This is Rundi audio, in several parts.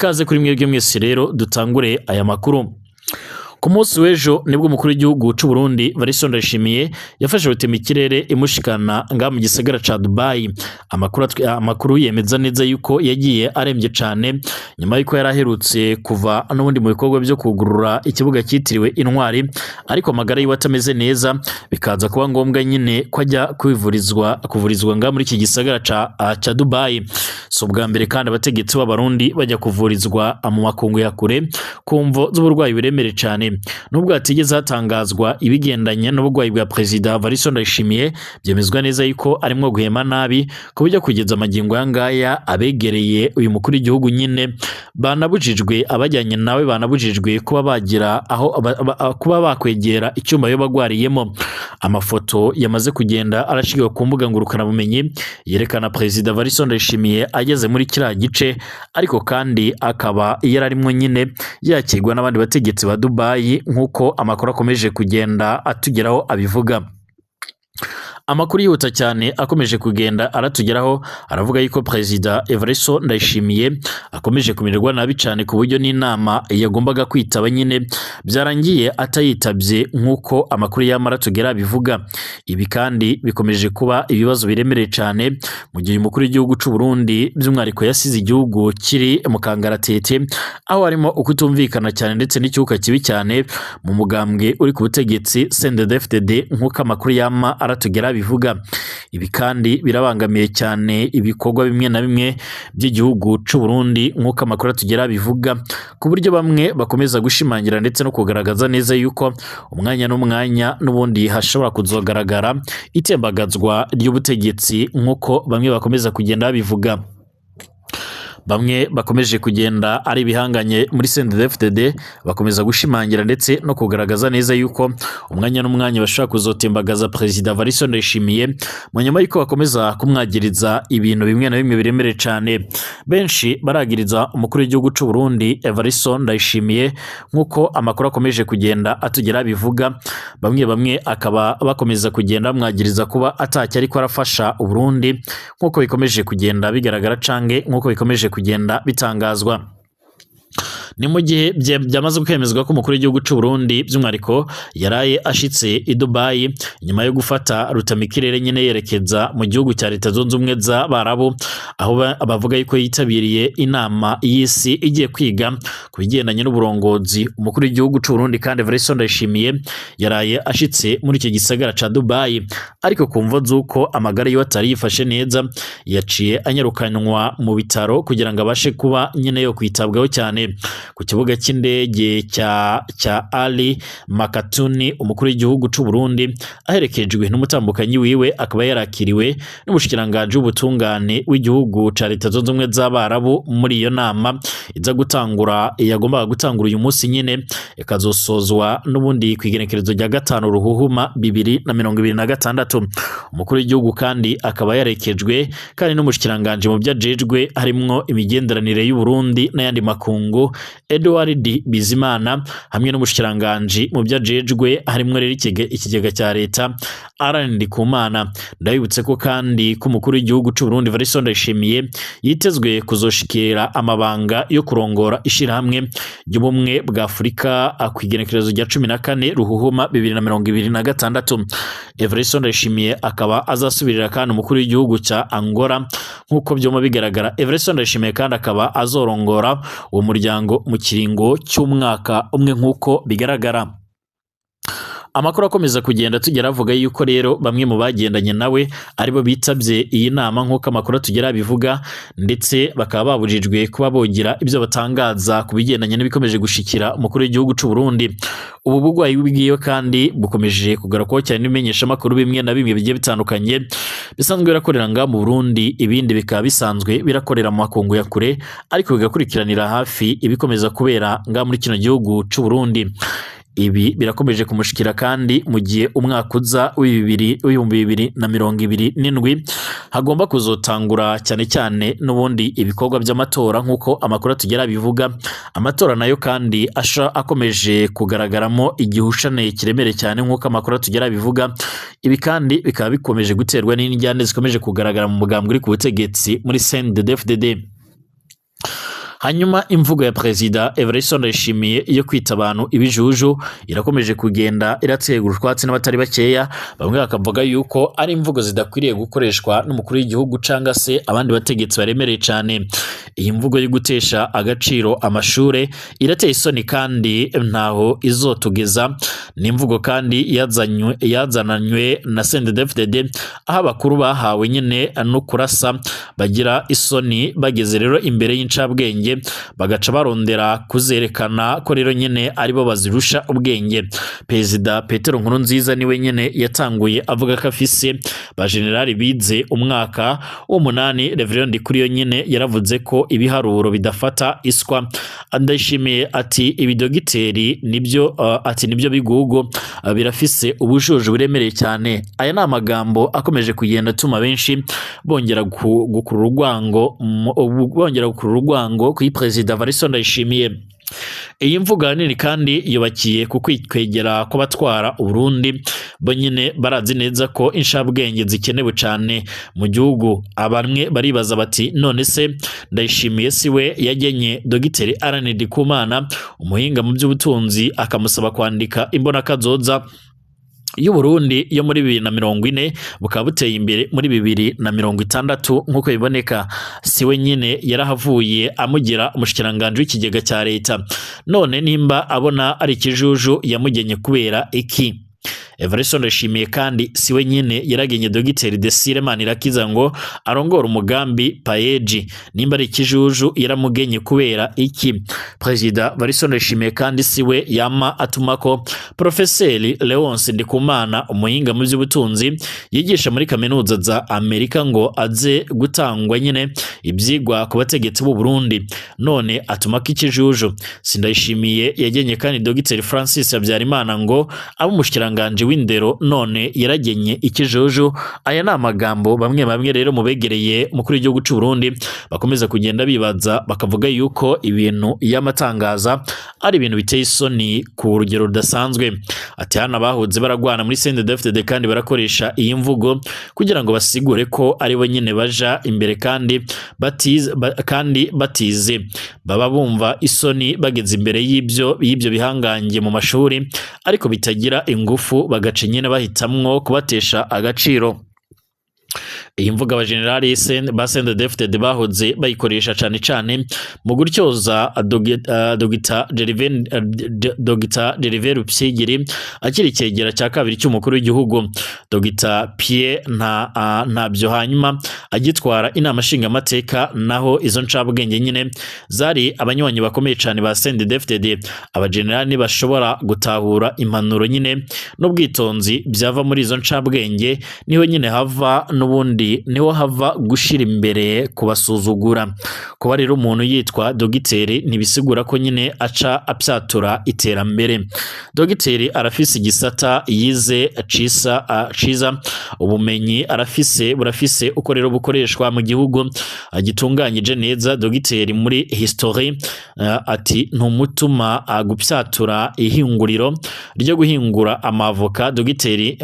Ikaze kuri mwebwe mwese rero dutangure aya makuru. Ku munsi w'ejo nibwo umukuru w'igihugu c'u Burundi Evariste Ndayishimiye yafashe rutemikirere imushikana ngaha mu gisagara ca Dubai. Amakuru yemeza neza yuko yagiye aremvye cane nyuma yuko yari aherutse kuva n'ubundi mu bikorwa vyo kugurura ikibuga cyitiriwe Intwari, ariko amagara yiwe atameze neza, bikaza kuba ngombwa nyine ko ajya kuvurizwa ngaha muri iki gisagara ca Dubai. Si ubwa mbere kandi abategetsi b'Abarundi bajya kuvurizwa mu makungu ya kure ku mvo z'uburwayi buremere cane. Nubwo hatigeze hatangazwa ibigendanye n'uburwayi bwa Perezida Evariste Ndayishimiye, byemezwa neza yuko arimwo guhema nabi, ku buryo kugeza amagingo aya ngaya abegereye uyu mukuru w'igihugu nyine banabujijwe, abajyanye nawe banabujijwe kuba bagira aho kuba bakwegera icyumba yo bagwariyemo. Amafoto yamaze kugenda arashirwa ku mbuga ngurukanabumenyi yerekana Perezida Evariste Ndayishimiye ageze muri kiriya gice, ariko kandi akaba yararimwo nyine yakirwa n'abandi bategetsi ba Dubai, nk'uko amakuru akomeje kugenda atugeraho abivuga. Amakuru yihuta cyane akomeje kugenda aratugeraho aravuga yuko Perezida Evariste Ndayishimiye akomeje kumererwa nabi cyane, ku buryo n'inama yagombaga kwitaba nyine byarangiye atayitabye, nk'uko amakuru yamara atugera abivuga. Ibi kandi bikomeje kuba ibibazo biremereye cyane mu gihe umukuru w'igihugu c'u Burundi by'umwihariko yasize igihugu kiri mu kangaratete, aho harimo ukutumvikana cyane ndetse n'icyuka kibi cyane mu mugambwe uri ku butegetsi CNDD-FDD, nk'uko amakuru yama aratugera bivuga. Ibi kandi birabangamiye cyane ibikorwa bimwe na bimwe by'igihugu c'u Burundi, nk'uko amakuru atugera bivuga, ku buryo bamwe bakomeza gushimangira ndetse no kugaragaza neza yuko umwanya n'umwanya n'ubundi hashobora kuzogaragara itembagazwa ry'ubutegetsi, nk'uko bamwe bakomeza kugenda babivuga. Bamwe bakomeje kugenda ari ibihanganye muri CNDD-FDD bakomeza gushimangira ndetse no kugaragaza neza yuko umwanya n'umwanya bashobora kuzotembagaza Perezida Evariste Ndayishimiye, mu nyuma yuko bakomeza kumwagiriza ibintu bimwe na bimwe biremereye cyane. Benshi baragiriza umukuru w'igihugu c'u Burundi Evariste Ndayishimiye, nk'uko amakuru akomeje kugenda atugera bivuga. Bamwe bamwe akaba bakomeza kugenda bamwagiriza kuba atacyo ariko arafasha Uburundi, nk'uko bikomeje kugenda bigaragara canke nk'uko bikomeje kugenda bitangazwa. Ni mu gihe byamaze kwemezwa ko umukuru w'igihugu c'u Burundi by'umwihariko yaraye ashitse i Dubai nyuma yo gufata rutamikirere nyine yerekeza mu gihugu cya Leta Zunze Ubumwe z'Abarabu, aho bavuga yuko yitabiriye inama y'isi igiye kwiga ku bigendanye n'uburongozi. Umukuru w'igihugu c'u Burundi kandi Evariste Ndayishimiye yaraye ashitse muri iki gisagara ca Dubai, ariko ku mvo z'uko amagara yiwe atari yifashe neza, yaciye anyarukanwa mu bitaro kugira ngo abashe kuba nyine yo kwitabwaho cyane. Ku kibuga cy'indege cya Ali Makatuni, umukuru w'igihugu c'u Burundi aherekejwe n'umutambukanyi wiwe akaba yarakiriwe n'umushikiranganji w'ubutungane w'igihugu ca Leta Zunze Ubumwe z'Abarabu muri iyo nama iza gutangura, yagombaga gutangura uyu munsi nyine, ikazosozwa n'ubundi ku igenekerezo rya 5 Ruhuhuma 2026. Umukuru w'igihugu kandi akaba yarekejwe kandi n'umushikiranganji mu byo ajejwe harimwo imigenderanire y'u Burundi n'ayandi makungu Edouard Bizimana, hamwe n'umushikiranganji mu byo ajejwe harimwo rero ikigega cya leta Alain Ndikumana. Ndabibutse ko kandi ko umukuru w'igihugu c'u Burundi Evariste Ndayishimiye yitezwe kuzoshikira amabanga yo kurongora ishirahamwe ry'ubumwe bwa Afurika ku igenekerezo rya 14 Ruhuhuma 2026. Evariste Ndayishimiye akaba azasubirira kandi umukuru w'igihugu cya Angola, nk'uko byoma bigaragara. Evariste Ndayishimiye kandi akaba azorongora uwo muryango mu kiringo cy'umwaka umwe, nk'uko bigaragara. Amakuru akomeza kugenda tugera avuga yuko rero bamwe mu bagendanye nawe aribo bitabye iyi nama, nk'uko amakuru atugera bivuga, ndetse bakaba babujijwe kuba bogira ibyo batangaza ku bigendanye n'ibikomeje gushikira umukuru w'igihugu c'u Burundi. Ubu burwayi bwiwe kandi bukomeje kugarukwaho cyane n'ibimenyeshamakuru bimwe na bimwe bigiye bitandukanye bisanzwe birakorera ngaha mu Burundi, ibindi bikaba bisanzwe birakorera mu makungu ya kure, ariko bigakurikiranira hafi ibikomeza kubera ngaha muri kino gihugu c'u Burundi. Ibi birakomeje kumushikira kandi mu gihe umwaka uza w'2027 hagomba kuzotangura cyane cyane n'ubundi ibikorwa by'amatora, nk'uko amakuru atugera bivuga. Amatora nayo kandi akomeje kugaragaramo igihushane kiremere cyane, nk'uko amakuru atugera bivuga. Ibi kandi bikaba bikomeje guterwa n'indyane zikomeje kugaragara mu mugambwe uri ku butegetsi muri CNDD-FDD. Hanyuma imvugo ya Perezida Evariste Ndayishimiye yo kwita abantu ibijuju irakomeje kugenda irategura utwatsi n'abatari bakeya, bamwe bakavuga yuko ari imvugo zidakwiriye gukoreshwa n'umukuru w'igihugu canga se abandi bategetsi baremereye cane. Iyi mvugo yo gutesha agaciro amashure irateye isoni kandi ntaho izotugeza. Ni imvugo kandi yazananywe na CNDD-FDD, aho abakuru bahawe nyene no kurasa bagira isoni, bageze rero imbere y'incabwenge bagaca barondera kuzerekana ko rero nyene aribo bazirusha ubwenge. Perezida Petero Nkurunziza niwe nyene yatanguye avuga ko afise ba generali bize umwaka w'8. Reverend Ndikuriyo nyene yaravuze ko ibiharuro bidafata iswa. Ndayishimiye ati ibidogiteri nibyo, ati nibyo bigugu birafise ubujuju buremereye cyane. Aya ni amagambo akomeje kugenda atuma benshi bongera gukurura urwango, bongera gukurura urwango kuri Perezida Evariste Ndayishimiye. Iyi mvugo nini kandi yubakiye ku kwikwegera kw'abatwara Uburundi, bo nyine barazi neza ko inshabwenge zikenewe cane mu gihugu. Abamwe baribaza bati none se Ndayishimiye siwe yagenye Dogiteri Alain Ndikumana, umuhinga mu by'ubutunzi, akamusaba kwandika imbonakazoza y'Uburundi yo muri 2040 bukaba buteye imbere muri 2060 nk'uko biboneka. Siwe nyine yarahavuye amugira umushikiranganje w'ikigega cya leta. None nimba abona ari ikijuju yamugenye kubera iki? Evariste Ndayishimiye kandi siwe nyine yaragenye Dogiteri Desire Manirakiza ngo arongore umugambi Paeji. Nimba ari ikijuju yaramugenye kubera iki? Perezida Evariste Ndayishimiye kandi siwe yama atumako Profeseri Leonce Ndikumana, umuhinga mu by'ubutunzi yigisha muri kaminuza za Amerika, ngo aze gutangwa nyine ibyigwa ku bategetsi b'u Burundi. None atumako ikijuju. Sindayishimiye yagenye kandi Dogiteri Francis Habyarimana ngo abe umushikiranganje w'indero, none yaragenye ikijuju. Aya ni amagambo bamwe bamwe rero mu begereye umukuru w'igihugu c'u Burundi bakomeza kugenda bibaza, bakavuga yuko ibintu y'amatangaza ari ibintu biteye isoni ku rugero rudasanzwe. Ati hano abahoze baragwana muri CNDD-FDD kandi barakoresha iyi mvugo kugira ngo basigure ko ari bo nyine baja imbere kandi batize, kandi batize baba bumva isoni bageze imbere y'ibyo bihangange mu mashuri, ariko bitagira ingufu, bagaca nyine bahitamwo kubatesha agaciro. Iyi mvugo abajenerali ba CNDD-FDD bahoze bayikoresha cane cane mu gutyoza Dogita Gervais Rufyikiri akiri icegera cya kabiri cy'umukuru w'igihugu, Dogita Pierre ntabyo hanyuma agitwara inama nshingamateka. Naho izo ncabwenge nyine zari abanywanyi bakomeye cane ba CNDD-FDD. Abajenerali bashobora gutahura impanuro nyine n'ubwitonzi byava muri izo ncabwenge, niho nyine hava n'ubundi niho hava gushira imbere kubasuzugura. Kuba rero umuntu yitwa dogiteri ntibisigura ko nyine aca apyatura iterambere. Dogiteri arafise igisata yize ciza, ubumenyi arafise burafise uko rero bukoreshwa mu gihugu gitunganyije neza. Dogiteri muri history ati ntumutuma gupyatura ihinguriro ryo guhingura amavoka. Dogiteri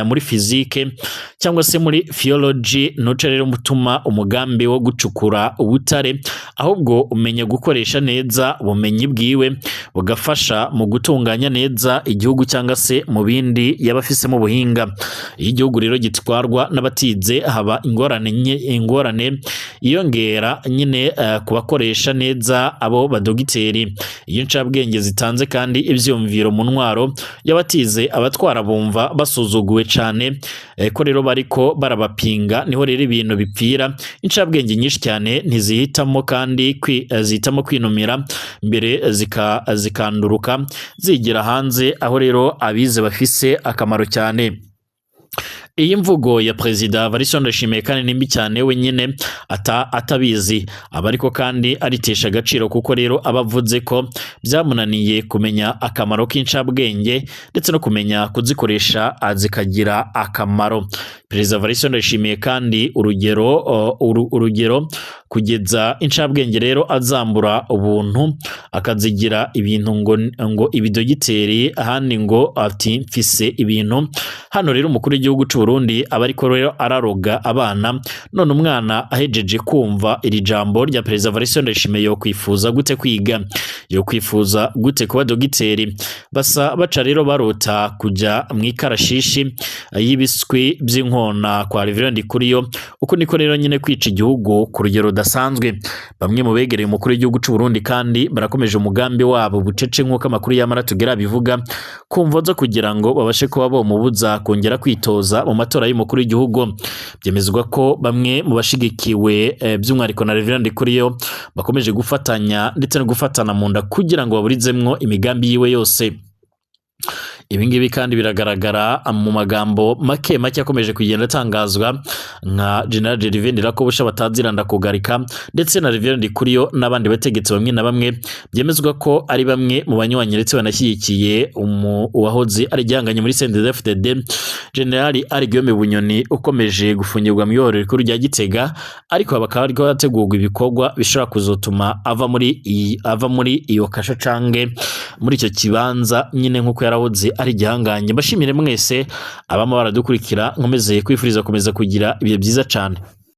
muri physique cyangwa se muri theology ntuce rero mutuma umugambi wo gucukura ubutare, ahubwo umenya gukoresha neza ubumenyi bwiwe bugafasha mu gutunganya neza igihugu cyangwa se mu bindi yabafisemo ubuhinga. Iyo igihugu rero gitwarwa n'abatize haba ingorane yiyongera nyine kubakoresha neza abo badogiteri. Iyo ncabwenge zitanze kandi ivyumviro mu ntwaro y'abatize, abatwara bumva basuzuguwe cane, ko rero bariko barabapinga, niho rero ibintu bipfira. Incabwenge nyinshi cyane ntizihitamo kandi zihitamo kwinumira mbere zikanduruka zigira hanze, aho rero abize bafise akamaro cyane. Iyi mvugo ya Perezida Evariste Ndayishimiye kandi nimbi cyane, we nyine atabizi aba ariko kandi aritesha agaciro, kuko rero aba avuze ko byamunaniye kumenya akamaro k'incabwenge ndetse no kumenya kuzikoresha zikagira akamaro. Perezida Evariste Ndayishimiye kandi urugero kugeza incabwenge rero azambura ubuntu akazigira ibintu ngo ibidogiteri, ahandi ngo ati mfise ibintu. Hano rero umukuru w'igihugu c'u Burundi aba ariko rero araroga abana. None umwana ahejeje kumva iri jambo rya Perezida Evariste Ndayishimiye yokwifuza gute kwiga, yokwifuza gute kuba dogiteri? Basa baca rero barota kuja mw'ikarashishi y'ibiswi vy'inkona kwa Reverend Ndikuriyo. Uko niko rero nyine kwica igihugu ku rugero rudasanzwe. Bamwe mu begereye umukuru w'igihugu c'u Burundi kandi barakomeje umugambi wabo bucece, nk'uko amakuru y'amara tugera bivuga, kumvo zo kugira ngo babashe kuba bomubuza kongera kwitoza mu matora y'umukuru w'igihugu. Byemezwa ko bamwe mu bashigikiwe by'umwihariko na Reverend Ndikuriyo bakomeje gufatanya ndetse no gufatana mu nda kugira ngo baburizemwo imigambi yiwe yose. Ibi ngibi kandi biragaragara mu magambo make make akomeje kugenda atangazwa nka General Gervais Ndirakobuca bataziranda kugarika, ndetse na Reverend Ndikuriyo n'abandi bategetsi bamwe na bamwe byemezwa ko ari bamwe mu banywanyi ndetse banashyigikiye uwahoze ari igihanganye muri CNDD-FDD, General Alain Guillaume Bunyoni, ukomeje gufungirwa mu ibohero rikuru rya Gitega, ariko bakaba bariko barategurwa ibikorwa bishobora kuzotuma ava muri iyo kasho canke muri icyo kibanza nyine nk'uko yarahoze ari igihanganye. Mbashimire mwese abama baradukurikira, nkomeze kwifuriza gukomeza kugira ibihe byiza cane.